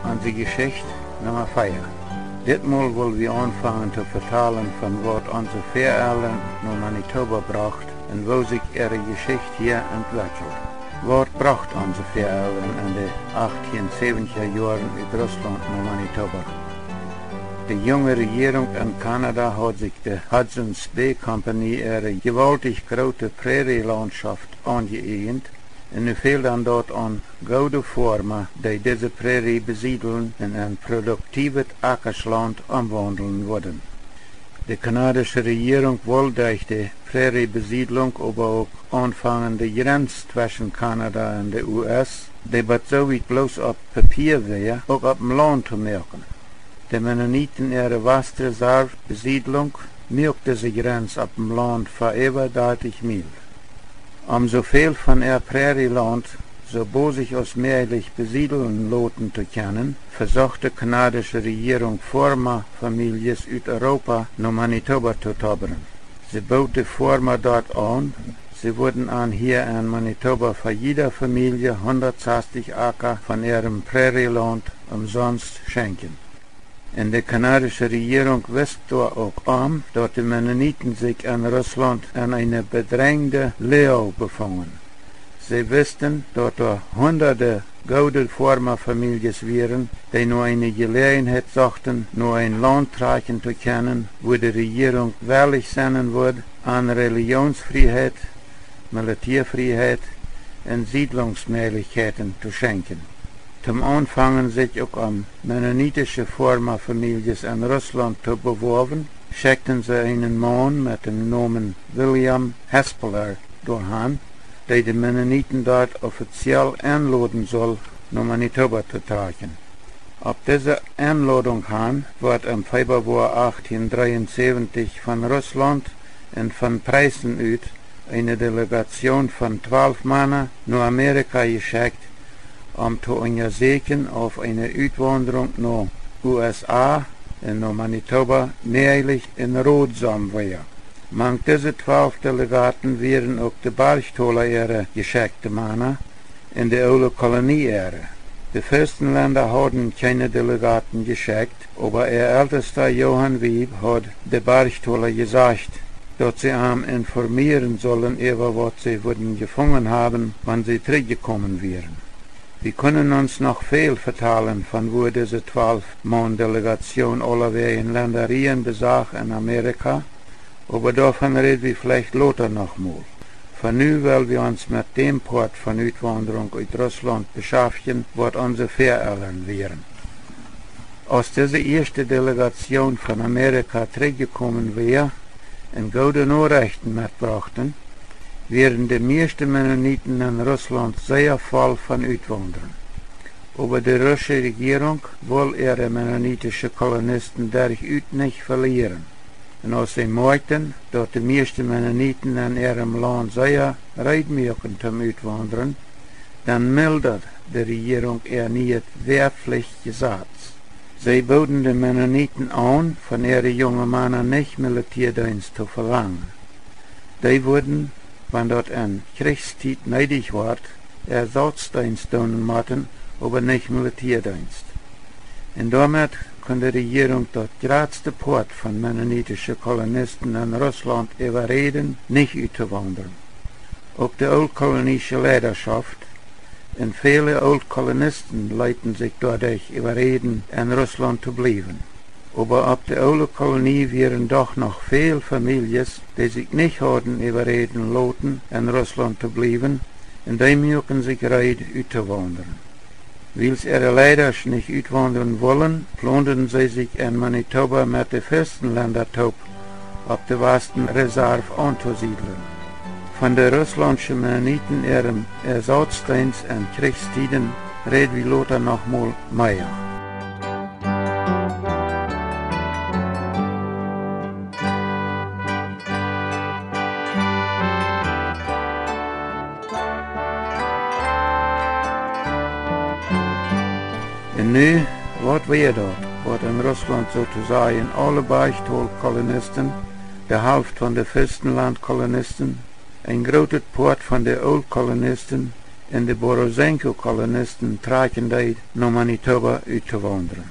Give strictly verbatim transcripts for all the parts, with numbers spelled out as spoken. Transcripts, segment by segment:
Onse Jeschicht Numma vea. Ditmol well wie aunfangen to vetalen von waut onse Väaelren no Manitoba brocht un woo sikj äare Jeschicht hia entwekjelt. Waut brocht onse Väaelren en de achtieen säwentja Joaren ut Russlaunt no Manitoba? De junge Rejierunk en Kanada haud sikj de Hudson's Bay Company äare jewaultich groote Prärielauntschoft aunjeeejent, un nu fäld dan daut aun goode Foarma, dee dise Prärie besiedeln un en produktiewet Akalaunt omwaundlen wudden. De kanadische Rejierunk wull derch de Präriebesiedlunk oba uk aunfangen, de Jrenz tweschen Kanada un de U S, dee bat soo wiet bloos opp Papia wia, uk opp dem Launt to moaken. De Mennoniten äare Wastreserv Besiedlunk muak dise Jrenz opp dem Launt fa äwa dartich Miel. Om soo väl von äa Prärieelaunt soo bosich aus mäajlich besiedeln loten to kjennen, vesocht de kanadische Rejierunk Foarma-Famieljes ut Europa no Manitoba to tobren. See boot de Foarma doa aun, see wudden an hia en Manitoba fa jiede Famielje hundatsastich Aka von äarem Prärieelaunt omsonst schenkjen. Un de kanadische Rejierunk wist doa uk om, daut de Mennoniten sikj en Russlaunt en eene bedrenjde Loag befungen. See wisten, daut doa hundade goode Foarma-Famieljes wieren, dee no eene Jeläajenheit sochten, no een Launt trakjen to kjennen, wua de Rejierunk wellich sennen wudd, an Relijionsfrieheit, Militäafrieheit un Siedlungsmäajlichkjeiten to schenkjen. Toom Aunfangen sikj uk om mennonitische Foarma-Famieljes en Russlaunt to bewoawen, schekjten see eenen Maun met dem Nomen William Hespeler doahan, dee de Mennoniten doa offiziell enloden sull, no Manitoba to trakjen. Opp dise Enlodunk han wort em Feebua achtieen dreeunsäwentich von Russlaunt un von Preissen ut eene Delegatioon von twalf Mana no Amerika jeschekjt, om to unjasäkjen, auf eene Utwaundrunk no U S A un no Manitoba mäajlich un rotsom wia. Mank dise twalf Delegaten wieren uk de Bergthola äare jeschekjte Mana un de Oole Kolonie äare. De Fürstenlenda hauden kjeene Delegaten jeschekjt, oba äa Eltesta Johann Wiebe haud de Bergthola jesajcht, daut see am informieren sullen äwa waut see wudden jefungen haben, wan see trigjjekomen wieren. Wie kunnen ons noch väl vetalen von wua dise twalf Maun Delegatioon aulawäaj en Lendarieen besach en Amerika, oba doavon räd wie veleicht lota noch mol. Fa nu well wie ons met däm Poat von Utwaundrunk ut Russlaunt beschaftjen, waut onse Väaelren wieren. Aus dise ieeschte Delegatioon von Amerika trigjjekomen wia un goode Norechten metbrochten, wieren de mieeschte Mennoniten en Russlaunt sea voll von Utwaundren. Oba de rusche Rejierunk wull äare mennonitische Kolonisten derchut nich velieren. Un aus see moakjten, daut de mieeschte Mennoniten en äarem Launt sea reed muaken toom utwaundren, dan mildad de Rejierunk äa nieet Wäaflichtjesaz. See booden de Mennoniten aun, von äare junge Mana nich Militäadeenst to velangen. Dee wudden, wan daut en Kjrichstiet needich wort, Ersautsdeenst doonen motten, oba nich Militäadeenst. Un doamet kunn de Rejierunk daut jratste Poat von mennonitische Kolonisten en Russlaunt äwaräden, nich uttowaundren. Uk de ooltkoloniesche Leidaschoft un väle Ooltkolonisten leeten sikj doaderch äwaräden, en Russlaunt to bliewen. Oba opp de Oole Kolonie wieren doch noch väl Famieljes, dee sikj nich hauden äwaräden loten, en Russlaunt to bliewen, un dee muaken sikj reed, uttowaundren. Wiels äare Leidasch nich utwaundren wullen, planden see sikj en Manitoba met de Fürstenlenda toop opp de Wastenreserv auntosiedlen. Von de russlaunsche Mennoniten äarem Ersautsdeenst en Kjrichstieden räd wie lota noch mol mea. Un nu, waut wia daut, waut en Russlaunt sootosajen aule Bergtholkolonisten, de Halft von de Fürstenlandkolonisten, een grootet Poat von de Ooltkolonisten un de Borosenko-Kolonisten trakjen deed no Manitoba uttowaundren.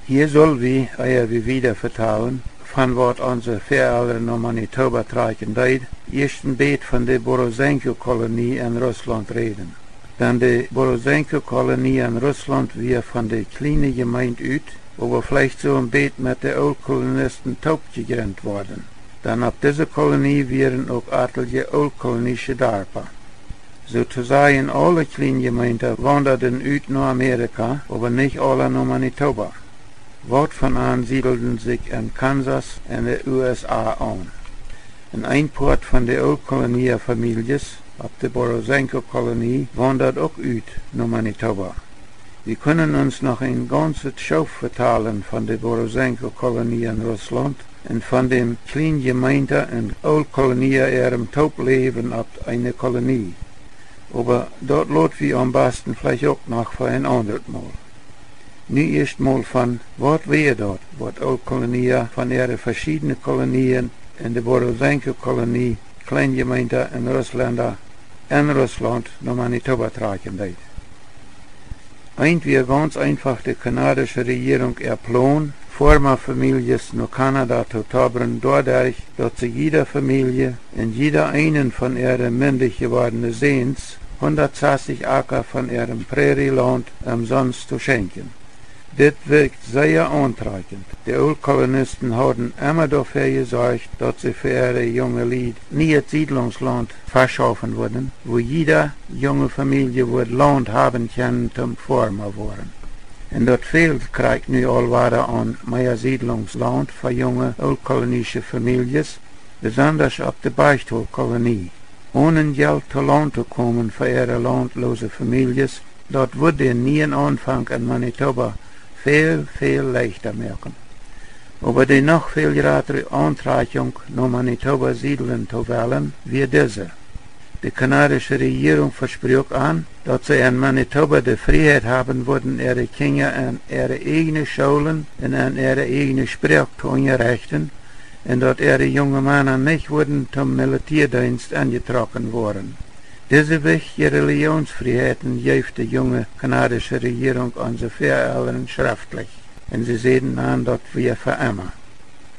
Hia sull wie, ea wie wieda vetalen von waut onse Väaelren no Manitoba trakjen deed, ieescht een bät von de Borosenko-Kolonie en Russlaunt räden. Dan de Borosenko-Kolonie en Russlaunt wia von de kjliene Jemeent ut, oba veleicht soo een bät met de Ooltkolonisten toopjejrint worden. Dan opp dise Kolonie wieren uk atelje ooltkolonische Darpa. Soo to sajen, aule Kjlienjemeenta waundaden ut no Amerika, oba nich aula no Manitoba. Waut von an siedelden sikj en Kansas en de U S A aun. Un een Poat von de Ooltkolonia Famieljes opp de Borosenko-Kolonie waundad uk ut no Manitoba. Wie kunnen ons noch een gaunzet Schoof vetalen von de Borosenko-Kolonie en Russlaunt un von däm Kjlienjemeenta un Ooltkolonia äarem Toopläwen opp eene Kolonie. Oba daut lot wie aum basten veleicht uk noch fa een aundret Mol. Nu ieescht mol von waut wia daut, waut Ooltkolonia von äare veschiedne Kolonien en de Borosenko-Kolonie, Kjlienjemeenta un Russlenda en Russlaunt no Manitoba trakjen deed. Eent wia gaunz eenfach de kanadische Rejierunk äa Plon, Foarma-Famieljes no Kanada to tobren, doaderch daut see jieda Famielje un jieda eenen von äare mindich jewordne Säns hundatsastich Aka von äarem Prärielaunt omsonst to schenkjen. Dit wirkjt sea auntrakjent. De Ooltkolonisten hauden emma doafäa jesorcht, daut see fa äare junge Lied nieet Siedlungslaunt veschaufen wudden, wua jieda junge Famielje wudd Launt haben kjennen toom Foarma woaren. Un daut fäld krakjt nu aul wada aun mea Siedlungslaunt fa junge ooltkolonische Famieljes, besondasch opp de Bergthol-Kolonie. Onen Jelt to Launt to komen fa äare launtloose Famieljes, daut wudd dän nieen Aunfank en Manitoba väl, väl leichta moaken. Oba de noch väl jratre Auntrakjunk no Manitoba siedlen to wellen wia dise: De kanadische Rejierunk vespruak an, daut see en Manitoba de Frieheit haben wudden, äare Kjinja en äare ieejne Schoolen un en äare ieejne Sproak to unjarechten, un daut äare junge Mana nich wudden toom Militäadeenst enjetrocken woaren. Dise wichtje Relijoonsfrieheiten jeef de junge kanadische Rejierunk onse Väaelren schreftlich, un see säden an, daut wia fa emma.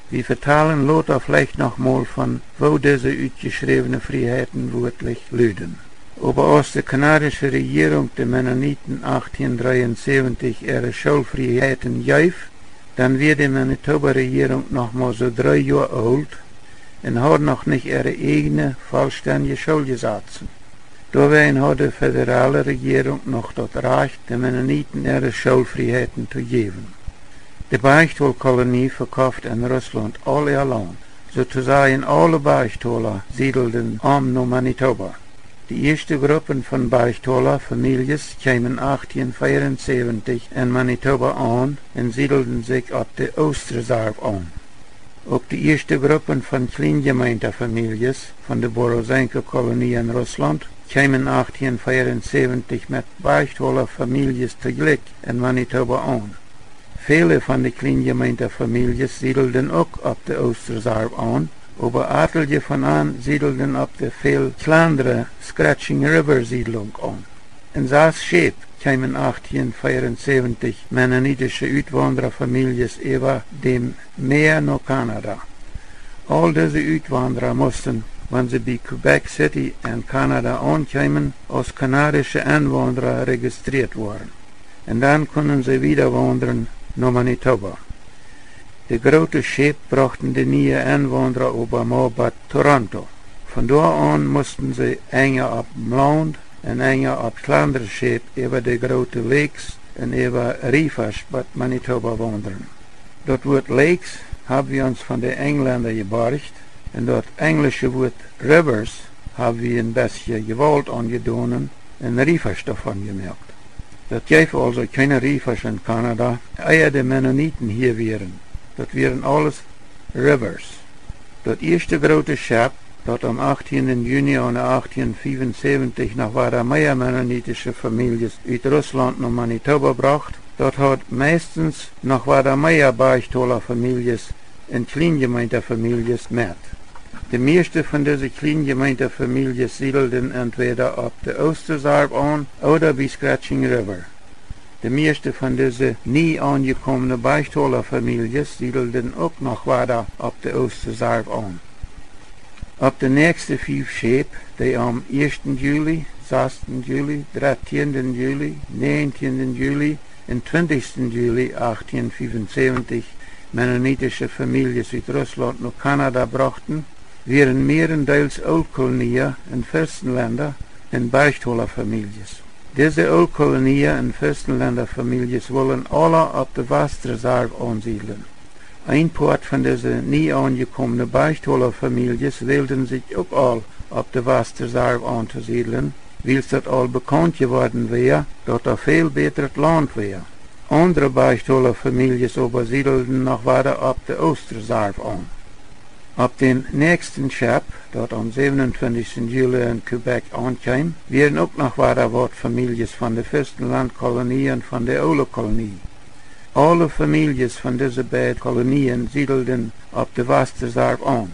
Wie vetalen lota veleicht noch mol von woo dise utjeschräwne Frieheiten wuatlich luden. Oba aus de kanadische Rejierunk de Mennoniten achtieen dreeunsäwentich äare Schoolfrieheiten jeef, dan wia de Manitoba Rejierunk noch mau soo dree Joa oolt un haud noch nich äare ieejne volstendje Schooljesazen. Doawäajen haud de federale Rejierunk noch daut Rajcht, de Mennoniten äare Schoolfrieheiten to jäwen. De Bergthol-Kolonie vekoft en Russlaunt aul äa Launt. Soo to sajen aule Bergthola siedelden om no Manitoba. De ieeschte Gruppen von Bergthola Famieljes kjeemen achtieen veeunsäwentich en Manitoba aun un siedelden sikj opp de Oostreserw aun. Uk de ieeschte Gruppen von Kjlienjemeenta Famieljes von de Borosenko-Kolonie en Russlaunt kjeemen achtieen veeunsäwentich met Bergthola Famieljes toojlikj en Manitoba aun. Väle von de Kjlienjemeenta Famieljes siedelden uk opp de Oostreserw aun, oba atelje von an siedelden opp de väl kjlandre Scratching River Siedlunk aun. Un sas Schäp kjeemen achtieen veeunsäwentich mennonitische Utwaundra Famieljes äwa däm Mäa no Kanada. Aul dise Utwaundra musten, wan see bie Quebec City en Kanada aunkjeemen, aus kanadische Enwaundra rejistrieet woaren. Un dan kunnen see wieda waundren no Manitoba. De groote Schäp brochten de niee Enwaundra oba mau bat Toronto. Von doa aun musten see enja opp Launt un enja opp kjlandre Schäp äwa de groote Lakes un äwa Riefasch bat Manitoba waundren. Daut Wuat Lakes hab wie ons von de Enjlenda jeborcht, un daut enjlische Wuat Rivers hab wie een bestje Jewault aunjedonen un Riefasch doavon jemoakt. Daut jeef aulsoo kjeene Riefasch en Kanada, ea de Mennoniten hia wieren. Daut wieren aules Rivers. Daut ieeschte groote Schepp, daut aum achtieenden Juni aune achtieen veeunsäwentich noch wada mea mennonitische Famieljes ut Russlaunt no Manitoba brocht, daut haud meistens noch wada mea Bergthola Famieljes un Kjlienjemeenta Famieljes met. De mieeschte von dise kjliene Jemeenta Famieljes siedelden entwäda opp de Oostreserw aun ooda bie Scratching River. De mieeschte von dise nie aunjekomne Bechtola Famieljes siedelden uk noch wada opp de Oostreserw aun. Opp de näakjste fief Schäp, dee aum ieeschten Juli, sasten Juli, dartieenden Juli, näajentieenden Juli un twintichsten Juli achttieen fiewunsäwentich mennonitische Famieljes ut Russlaunt no Kanada brochten, wieren mieestendeels Ooltkolonia un Fürstenlenda un Bechtola Famieljes. Dise Ooltkolonia un Fürstenlenda Famieljes wullen aula opp de Westreserw aunsiedeln. Een Poat von dise nie aunjekomne Bechtola Famieljes wälden sikj uk aul opp de Westreserw auntosiedlen, wiels daut aul bekaunt jeworden wia, daut doa väl bätret Launt wia. Aundre Bechtola Famieljes oba siedelden noch wada opp de Oostreserw aun. Opp dän näakjsten Schepp, daut aum säwenuntwintichsten Juli en Quebec aunkjeem, wieren uk noch wada waut Famieljes von de Fürstenlenda Kolonie un von de Oole Kolonie. Aule Famieljes von dise beid Kolonien siedelden opp de Westreserw aun.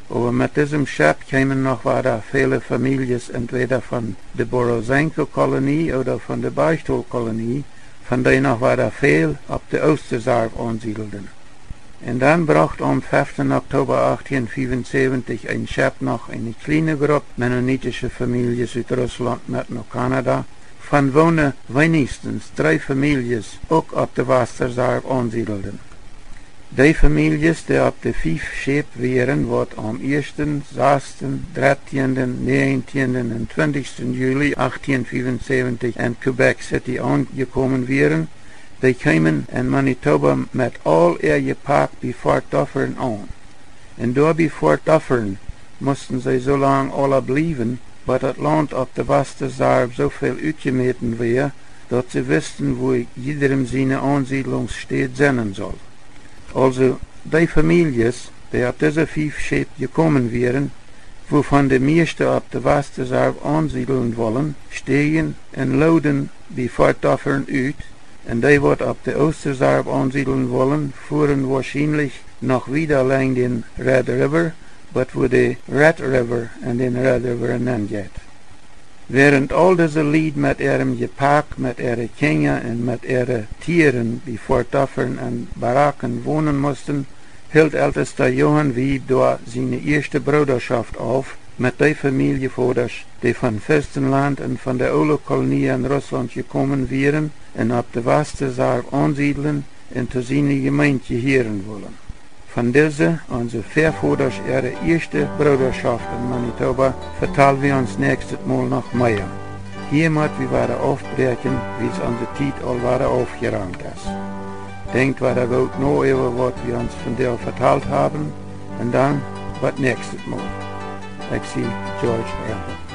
Oba met disem Schepp kjeemen noch wada väle Famieljes entwäda von de Borosenko Kolonie ooda von de Bechtola Kolonie, von dee noch wada väl opp de Oostreserw aunsiedelden. Un dan brocht aum feften Oktoba achttieen fiewunsäwentich een Schepp noch eene kjliene Grupp mennonitische Famieljes ut Russlaunt met no Kanada, von woone weinichstens dree Famieljes uk opp de Westreserw aunsiedelden. Dee Famieljes, dee opp de fief Schäp wieren, waut aum ieeschten, sasten, dartieenden, näajentieenden un twintichsten Juli achttieen fiewunsäwentich en Quebec City aunjekomen wieren, dee kjeemen en Manitoba met aul äa Jepak bie Fort Dufferin aun. Un doa bie Fort Dufferin musten see soo lang aula bliewen, bat daut Launt opp de Westreserw soo väl utjemäten wia, daut see wisten, wua jiedrem siene Aunsiedlungsstäd sennen sull. Aulsoo, dee Famieljes, dee opp dise fief Schäp jekomen wieren, wuavon de mieeschte opp de Westreserw aunsiedeln wullen, stäajen un loden bie Fort Dufferin ut, un dee, waut opp de Oostreserw aunsiedeln wullen, fuaren woarschienlich noch wieda lenjd dän Red River, bat wua de Red River en dän Red River nenjeit. Wäarent aul dise Lied met äarem Jepak, met äare Kjinja un met äare Tieren bie Fort Dufferin en Baraken wonen musten, hilt Eltesta Johan Wiebe doa siene ieeschte Broodaschoft auf met dee Famieljevodasch, dee von Fürstenlenda un von de Oole Kolonie en Russlaunt jekomen wieren un opp de Westreserw aunsiedeln un to siene Jemeent jehieren wullen. Von dise, onse Väavodasch äare ieeschte Broodaschoft en Manitoba, vetal wie ons näakjstet Mol noch mea. Hia mott wie wada aufbräakjen, wiels onse Tiet aul wada aufjerant es. Denkjt wada goot no äwa waut wie ons vondoag vetalt haben, un dan bat näakjstet Mol. Ekj sie George Rempel.